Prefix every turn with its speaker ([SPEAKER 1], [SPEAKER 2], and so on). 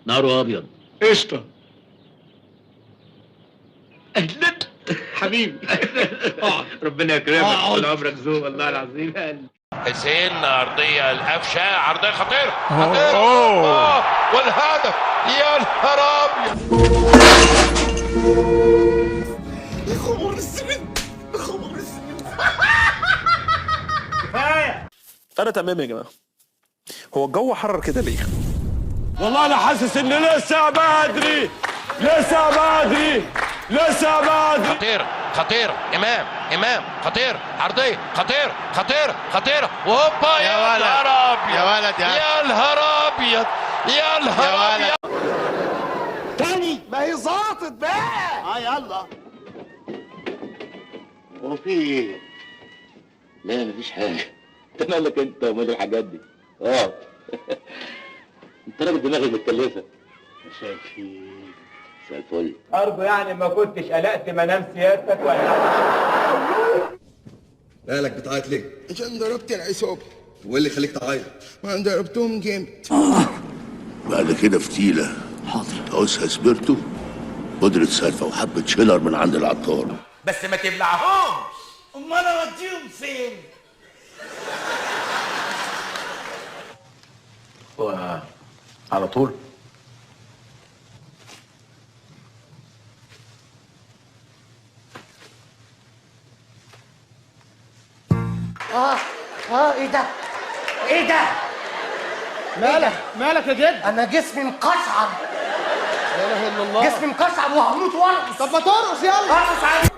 [SPEAKER 1] ناره ابيض.
[SPEAKER 2] قشطه. اهلا حبيبي.
[SPEAKER 1] ربنا يكرمك، طول عمرك ذوق والله العظيم.
[SPEAKER 3] حسين ارضية القفشه، عرضية خطيرة خطيرة، والهدف يا نهار ابيض.
[SPEAKER 2] يا خبر اسود، يا خبر اسود.
[SPEAKER 4] كفاية.
[SPEAKER 5] انا تمام يا جماعة. هو الجو حرر كده ليه؟
[SPEAKER 4] والله انا حاسس ان لسه بدري، لسه بدري، لسه بدري.
[SPEAKER 3] خطير خطير، امام امام، خطير، عرضية خطير خطير خطير، وهوبا يا نهار ابيض،
[SPEAKER 6] يا ولد،
[SPEAKER 3] يا نهار ابيض، يا نهار ابيض.
[SPEAKER 2] تاني ما هي ظابطت بقى. يلا.
[SPEAKER 1] هو في ايه؟ لا مفيش حاجة. انت مالك انت ومال الحاجات دي؟ انت راجل دماغك متكلفه. مساء الخير. مساء الفل.
[SPEAKER 7] أرجو يعني ما كنتش قلقت منام سيادتك ولا
[SPEAKER 8] مالك بتعيط ليه؟
[SPEAKER 9] عشان ضربت العصابة.
[SPEAKER 8] وايه اللي خليك تعيط؟
[SPEAKER 9] ما انا ضربتهم جامد.
[SPEAKER 10] بعد كده فتيلة. حاضر. عوزها سبيرتو، بودرة سالفة، وحبة شيلر من عند العطار.
[SPEAKER 7] بس ما تبلعهمش. امال اوديهم فين؟
[SPEAKER 1] هو على طول.
[SPEAKER 11] ايه ده؟ ايه ده؟
[SPEAKER 2] مالك مالك يا جد؟
[SPEAKER 11] انا جسمي مقشعر.
[SPEAKER 2] لا اله الا الله.
[SPEAKER 11] جسمي مقشعر وهموت وارقص.
[SPEAKER 2] طب ما ترقص يلا.
[SPEAKER 11] ارقص عادي.